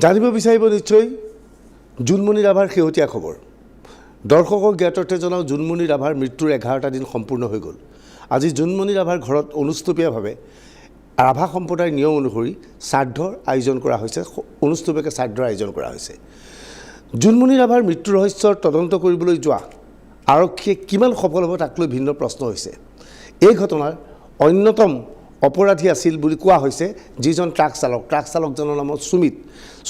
জানিব বিচাৰিব নিশ্চয় জোনমণি ৰাভাৰ শেহতীয়া খবৰ। দৰ্শকক জ্ঞাতাৰ্থে জনাওঁ, জোনমণি ৰাভাৰ মৃত্যুৰ 11টা দিন সম্পূৰ্ণ হৈ গ'ল। আজি জোনমণি ৰাভাৰ ঘৰত অনুষ্টুপীয়াভাৱে ৰাভা সম্প্ৰদায়ৰ নিয়ম অনুসৰি শ্ৰাদ্ধৰ আয়োজন কৰা হৈছে। অনুষ্টুপীয়াকৈ শ্ৰাদ্ধৰ আয়োজন কৰা হৈছে। জোনমণি ৰাভাৰ মৃত্যু ৰহস্যৰ তদন্ত কৰিবলৈ যোৱা আৰক্ষীয়ে কিমান সফল হ'ব, তাক লৈ ভিন্ন প্ৰশ্ন হৈছে। এই ঘটনাৰ অন্যতম অপৰাধী আছিল বুলি কোৱা হৈছে যিজন ট্ৰাক চালক, ট্ৰাক চালকজনৰ নাম সুমিত।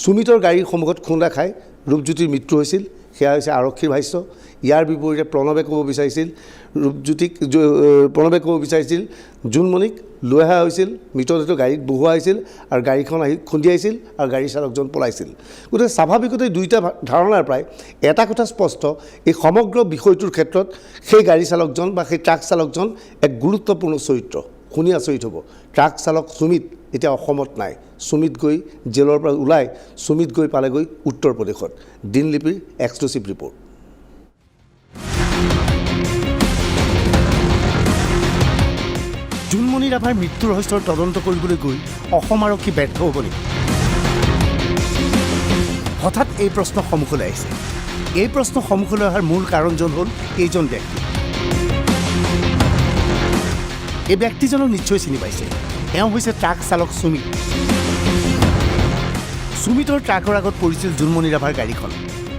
সুমিতৰ গাড়ীৰ সন্মুখত খুন্দা খাই ৰূপজ্যোতিৰ মৃত্যু হৈছিল, সেয়া হৈছে আৰক্ষীৰ ভাষ্য। ইয়াৰ বিপৰীতে প্ৰণৱে ক'ব বিচাৰিছিল ৰূপজ্যোতিক, প্ৰণৱে ক'ব বিচাৰিছিল জোনমণিক লৈ অহা হৈছিল, মৃতদেহটো গাড়ীত বহুৱা হৈছিল আৰু গাড়ীখন আহি খুন্দিয়াইছিল আৰু গাড়ী চালকজন পলাইছিল। গতিকে স্বাভাৱিকতে দুইটা ধাৰণাৰ পৰাই এটা কথা স্পষ্ট, এই সমগ্ৰ বিষয়টোৰ ক্ষেত্ৰত সেই গাড়ী চালকজন বা সেই ট্ৰাক চালকজন এক গুৰুত্বপূৰ্ণ চৰিত্ৰ। শুনি আচৰিত হ'ব, ট্ৰাক চালক সুমিত এতিয়া অসমত নাই। সুমিত গৈ জেলৰ পৰা ওলাই সুমিত গৈ পালেগৈ উত্তৰ প্ৰদেশত। দিনলিপিৰ এক্সক্লুচিভ ৰিপৰ্ট। জোনমণি ৰাভাৰ মৃত্যু ৰহস্যৰ তদন্ত কৰিবলৈ গৈ অসম আৰক্ষী ব্যৰ্থ হ'ব নেকি? হঠাৎ এই প্ৰশ্ন সন্মুখলৈ আহিছে। এই প্ৰশ্ন সন্মুখলৈ অহাৰ মূল কাৰণজন হ'ল এইজন ব্যক্তি। এই ব্যক্তিজনক নিশ্চয় চিনি পাইছে। এওঁ হৈছে ট্ৰাক চালক সুমিত। সুমিতৰ ট্ৰাকৰ আগত পৰিছিল জোনমণি ৰাভাৰ গাড়ীখন।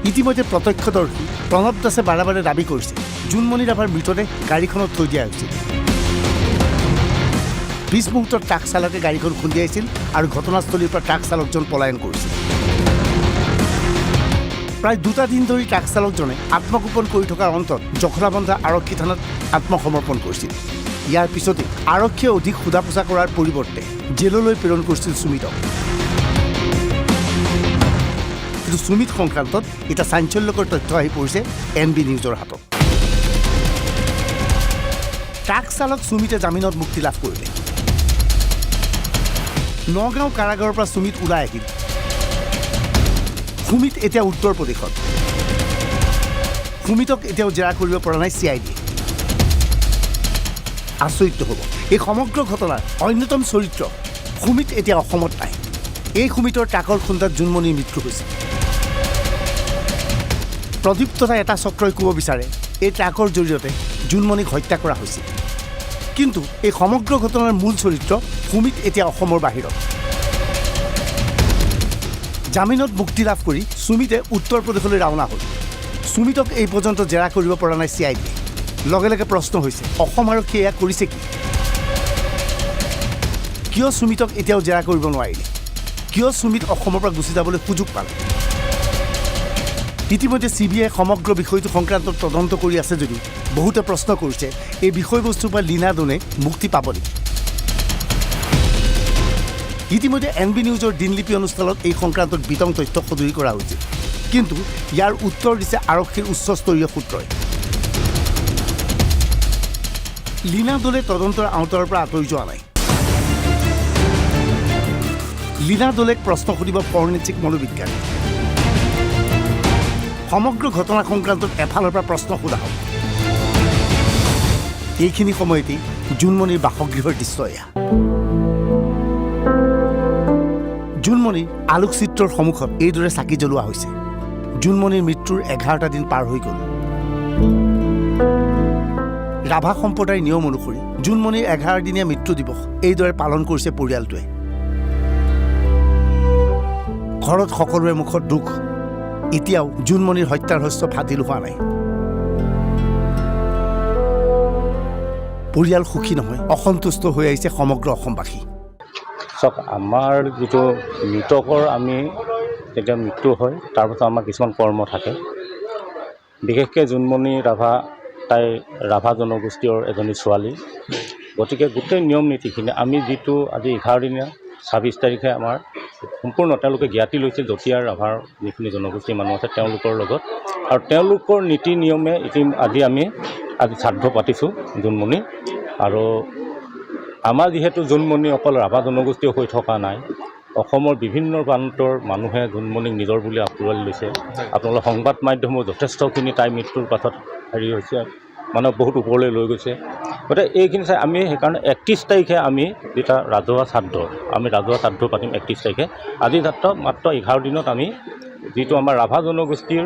ইতিমধ্যে প্ৰত্যক্ষদৰ্শী প্ৰণৱ দাসে বাৰে বাৰে দাবী কৰিছে জোনমণি ৰাভাৰ মৃতদেহ গাড়ীখনত থৈ দিয়া হৈছিল। 20 মুহূৰ্তত ট্ৰাক চালকে গাড়ীখন খুন্দিয়াইছিল আৰু ঘটনাস্থলীৰ পৰা ট্ৰাক চালকজন পলায়ন কৰিছিল। প্ৰায় 2টা দিন ধৰি ট্ৰাক চালকজনে আত্মগোপন কৰি থকাৰ অন্তত জখলাবন্ধা আৰক্ষী থানাত আত্মসমৰ্পণ কৰিছিল। ইয়াৰ পিছতে আৰক্ষীয়ে অধিক সোধা পোছা কৰাৰ পৰিৱৰ্তে জেললৈ প্ৰেৰণ কৰিছিল সুমিতক। কিন্তু সুমিত সংক্ৰান্তত এতিয়া চাঞ্চল্যকৰ তথ্য আহি পৰিছে এন বি নিউজৰ হাতত। ট্ৰাক চালক সুমিতে জামিনত মুক্তি লাভ কৰিলে। নগাঁও কাৰাগাৰৰ পৰা সুমিত ওলাই আহিল। সুমিত এতিয়া উত্তৰ প্ৰদেশত। সুমিতক এতিয়াও জেৰা কৰিব পৰা নাই চি I ডিয়ে। আচৰিত হ'ব, এই সমগ্ৰ ঘটনাৰ অন্যতম চৰিত্ৰ সুমিত এতিয়া অসমত নাই। এই সুমিতৰ ট্ৰাকৰ খুন্দাত জোনমণিৰ মৃত্যু হৈছে। প্ৰদীপ তথা এটা চক্ৰই ক'ব বিচাৰে এই ট্ৰাকৰ জৰিয়তে জোনমণিক হত্যা কৰা হৈছিল। কিন্তু এই সমগ্ৰ ঘটনাৰ মূল চৰিত্ৰ সুমিত এতিয়া অসমৰ বাহিৰত। জামিনত মুক্তি লাভ কৰি সুমিতে উত্তৰ প্ৰদেশলৈ ৰাওনা হ'ল। সুমিতক এই পৰ্যন্ত জেৰা কৰিব পৰা নাই চি I ডিয়ে। লগে লগে প্ৰশ্ন হৈছে, অসম আৰক্ষীয়ে এয়া কৰিছে কি? কিয় সুমিতক এতিয়াও জেৰা কৰিব নোৱাৰিলে? কিয় সুমিত অসমৰ পৰা গুচি যাবলৈ সুযোগ পালে? ইতিমধ্যে চি বি আই সমগ্ৰ বিষয়টো সংক্ৰান্তত তদন্ত কৰি আছে যদিও বহুতে প্ৰশ্ন কৰিছে এই বিষয়বস্তুৰ পৰা লীনা দলে মুক্তি পাব নেকি? ইতিমধ্যে এন বি নিউজৰ দিনলিপি অনুষ্ঠানত এই সংক্ৰান্তত বিতং তথ্য সদৰি কৰা হৈছে। কিন্তু ইয়াৰ উত্তৰ দিছে আৰক্ষীৰ উচ্চস্তৰীয় সূত্ৰই। লীনা দলে তদন্তৰ আওতাৰ পৰা আঁতৰি যোৱা নাই। লীনা দলেক প্ৰশ্ন সুধিব ফৰেনছিক মনোবিজ্ঞানী। সমগ্ৰ ঘটনা সংক্ৰান্তত এফালৰ পৰা প্ৰশ্ন সোধা হ'ব। এইখিনি সময়তেই জোনমণিৰ বাসগৃহৰ দৃশ্য এয়া। জোনমণিৰ আলোকচিত্ৰৰ সন্মুখত এইদৰে চাকি জ্বলোৱা হৈছে। জোনমণিৰ মৃত্যুৰ 11টা দিন পাৰ হৈ গ'ল। ৰাভা সম্প্ৰদায়ৰ নিয়ম অনুসৰি জোনমণিৰ 11 দিনীয়া মৃত্যু দিৱস এইদৰে পালন কৰিছে পৰিয়ালটোৱে। ঘৰত সকলোৰে মুখত দুখ। এতিয়াও জোনমণিৰ হত্যাৰ ৰহস্য ফাদিল হোৱা নাই। পৰিয়াল সুখী নহয়, অসন্তুষ্ট হৈ আহিছে সমগ্ৰ অসমবাসী। চাওক, আমাৰ যিটো মৃতকৰ আমি যেতিয়া মৃত্যু হয় তাৰপাছত আমাৰ কিছুমান কৰ্ম থাকে। বিশেষকৈ জোনমণি ৰাভা, তাই ৰাভা জনগোষ্ঠীয় এজনী ছোৱালী। গতিকে গোটেই নিয়ম নীতিখিনি আমি যিটো আজি 11 দিনীয়া 26 তাৰিখে আমাৰ সম্পূৰ্ণ তেওঁলোকে জ্ঞাতি লৈছিল জতীয়া ৰাভাৰ যিখিনি জনগোষ্ঠীৰ মানুহ আছে তেওঁলোকৰ লগত, আৰু তেওঁলোকৰ নীতি নিয়মে আজি আমি আজি শ্ৰাদ্ধ পাতিছোঁ জোনমণি। আৰু আমাৰ যিহেতু জোনমণি অকল ৰাভা জনগোষ্ঠীয় হৈ থকা নাই, অসমৰ বিভিন্ন প্ৰান্তৰ মানুহে জোনমণিক নিজৰ বুলি আঁকোৱালি লৈছে। আপোনালোকৰ সংবাদ মাধ্যমো যথেষ্টখিনি তাইৰ মৃত্যুৰ পাছত হেৰি হৈছে। মানে বহুত ওপৰলৈ লৈ গৈছে। গতিকে এইখিনি চাই আমি সেইকাৰণে 31 তাৰিখে আমি যেতিয়া ৰাজহুৱা শ্ৰাদ্ধ, আমি ৰাজহুৱা শ্ৰাদ্ধ পাতিম 31 তাৰিখে। আজি মাত্ৰ 11 দিনত আমি যিটো আমাৰ ৰাভা জনগোষ্ঠীৰ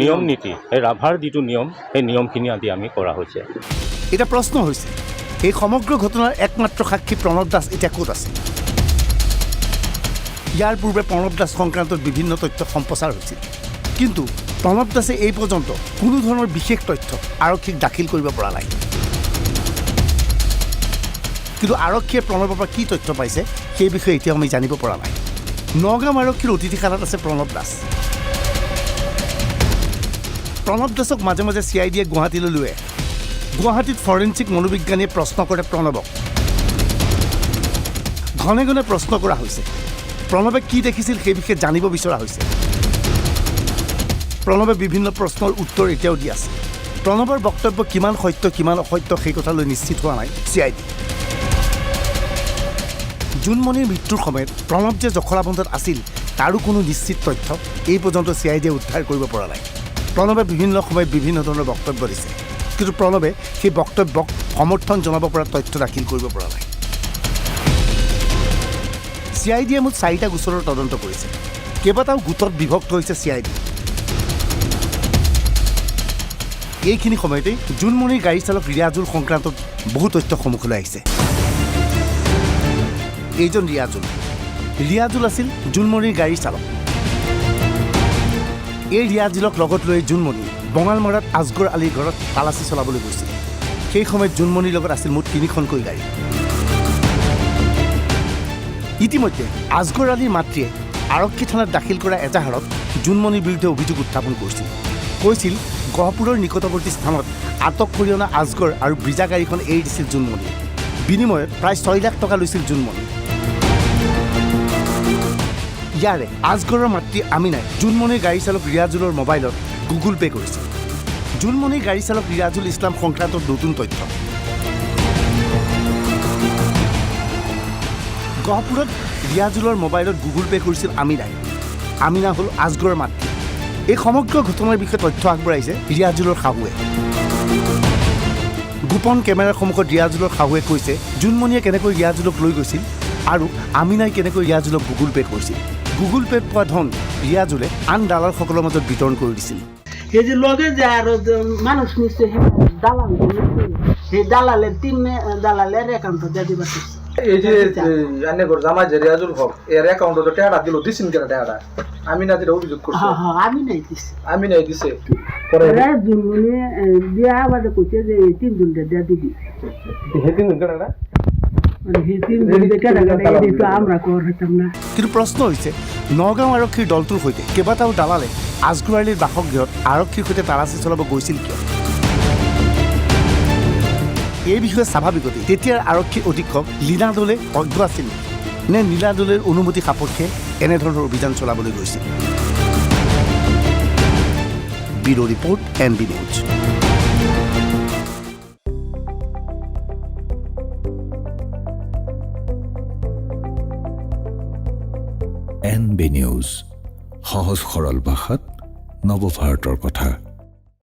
নিয়ম নীতি, সেই ৰাভাৰ যিটো নিয়ম, সেই নিয়মখিনি আজি আমি কৰা হৈছে। এতিয়া প্ৰশ্ন হৈছে, এই সমগ্ৰ ঘটনাৰ একমাত্ৰ সাক্ষী প্ৰণৱ দাস এতিয়া ক'ত আছে? ইয়াৰ পূৰ্বে প্ৰণৱ দাস সংক্ৰান্তত বিভিন্ন তথ্য সম্প্ৰচাৰ হৈছিল, কিন্তু প্ৰণৱ দাসে এই পৰ্যন্ত কোনো ধৰণৰ বিশেষ তথ্য আৰক্ষীক দাখিল কৰিব পৰা নাই। কিন্তু আৰক্ষীয়ে প্ৰণৱৰ পৰা কি তথ্য পাইছে সেই বিষয়ে এতিয়াও আমি জানিব পৰা নাই। নগাঁও আৰক্ষীৰ অতিথিশালাত আছে প্ৰণৱ দাস। প্ৰণৱ দাসক মাজে মাজে চি I ডিয়ে গুৱাহাটীলৈ লৈ আহে। গুৱাহাটীত ফৰেনচিক মনোবিজ্ঞানীয়ে প্ৰশ্ন কৰে প্ৰণৱক। ঘনে ঘনে প্ৰশ্ন কৰা হৈছে। প্ৰণৱে কি দেখিছিল সেই বিষয়ে জানিব বিচৰা হৈছে। প্ৰণৱে বিভিন্ন প্ৰশ্নৰ উত্তৰ এতিয়াও দি আছে। প্ৰণৱৰ বক্তব্য কিমান সত্য কিমান অসত্য সেই কথা লৈ নিশ্চিত হোৱা নাই চি I D. জোনমণিৰ মৃত্যুৰ সময়ত প্ৰণৱ যে জখলাবন্ধত আছিল তাৰো কোনো নিশ্চিত তথ্য এই পৰ্যন্ত চি I ডিয়ে উদ্ধাৰ কৰিব পৰা নাই। প্ৰণৱে বিভিন্ন সময়ত বিভিন্ন ধৰণৰ বক্তব্য দিছে, কিন্তু প্ৰণৱে সেই বক্তব্যক সমৰ্থন জনাব পৰা তথ্য দাখিল কৰিব পৰা নাই। চি I ডিয়ে মুঠ 4টা গোচৰৰ তদন্ত কৰিছে। কেইবাটাও গোটত বিভক্ত হৈছে চি I D. এইখিনি সময়তেই জোনমণিৰ গাড়ী চালক ৰিয়াজুল সংক্ৰান্তত বহু তথ্য সন্মুখলৈ আহিছে। এইজন ৰিয়াজুল, ৰিয়াজুল আছিল জোনমণিৰ গাড়ী চালক। এই ৰিয়াজুলক লগত লৈ জোনমণি বঙালমৰাত আজগৰ আলীৰ ঘৰত তালাচী চলাবলৈ গৈছিল। সেই সময়ত জোনমণিৰ লগত আছিল মুঠ 3খনকৈ গাড়ী। ইতিমধ্যে আজগৰ আলীৰ মাতৃয়ে আৰক্ষী থানাত দাখিল কৰা এজাহাৰত জোনমণিৰ বিৰুদ্ধে অভিযোগ উত্থাপন কৰিছিল। কৈছিল গহপুৰৰ নিকটৱৰ্তী স্থানত আটক কৰি অনা আজগৰ আৰু ব্ৰিজা গাড়ীখন এৰি দিছিল জোনমণিয়ে। বিনিময়ত প্ৰায় 6 লাখ টকা লৈছিল জোনমণি। ইয়াৰে আজগৰৰ মাতৃ আমিনাই জোনমণিৰ গাড়ী চালক ৰিয়াজুলৰ মোবাইলত গুগল পে' কৰিছিল। জোনমণিৰ গাড়ী চালক ৰিয়াজুল ইছলাম সংক্ৰান্তত নতুন তথ্য। গহপুৰত ৰিয়াজুলৰ মোবাইলত গুগল পে' কৰিছিল আমিনাই। আমিনা হ'ল আজগৰৰ মাতৃ। এই সমগ্ৰ ঘটনাৰ বিষয়ে তথ্য আগবঢ়াইছে ৰিয়াজুলৰ শাহুৱে। গোপন কেমেৰাৰ সন্মুখত ৰিয়াজুলৰ শাহুৱে কৈছে জোনমণিয়ে কেনেকৈ ৰিয়াজুলক লৈ গৈছিল আৰু আমিনাই কেনেকৈ ৰিয়াজুলক গুগল পে' কৰিছিল। গুগল পে'ত পোৱা ধন ৰিয়াজুলে আন দালালসকলৰ মাজত বিতৰণ কৰি দিছিল। সেই যে লগে যে আৰু মানুষ নিচ্ছে, দালাল, সেই দালালের 3 দালালের একাউন্ট দিয়ে দিবা। এই যে জামাই যে রিয়াজুল হক, এর অ্যাকাউন্টে তো টাকা দিল, দিছেন কেন টাকাটা? আমি না যেটা অভিযোগ করছি। হ্যাঁ হ্যাঁ, আমি নাই দিছি। আমি নাই দিছে। পরে জুনমণি দিয়া আবার কইছে যে এই 3 জনটা দিয়া দিবি। সেই 3 জন কেন? কিন্তু প্ৰশ্ন হৈছে, নগাঁও আৰক্ষীৰ দলটোৰ সৈতে কেইবাটাও দালালে আজগৰ আলীৰ বাসগৃহত আৰক্ষীৰ সৈতে তালাচী চলাব গৈছিল কিয়? এই বিষয়ে স্বাভাৱিকতেই তেতিয়াৰ আৰক্ষী অধীক্ষক লীনা দলে অজ্ঞ আছিল নে নীলা দলেৰ অনুমতি সাপেক্ষে এনেধৰণৰ অভিযান চলাবলৈ গৈছিল? Bureau' report, N B news. NB news, সহজ সৰল ভাষাত নৱভাৰতৰ কথা।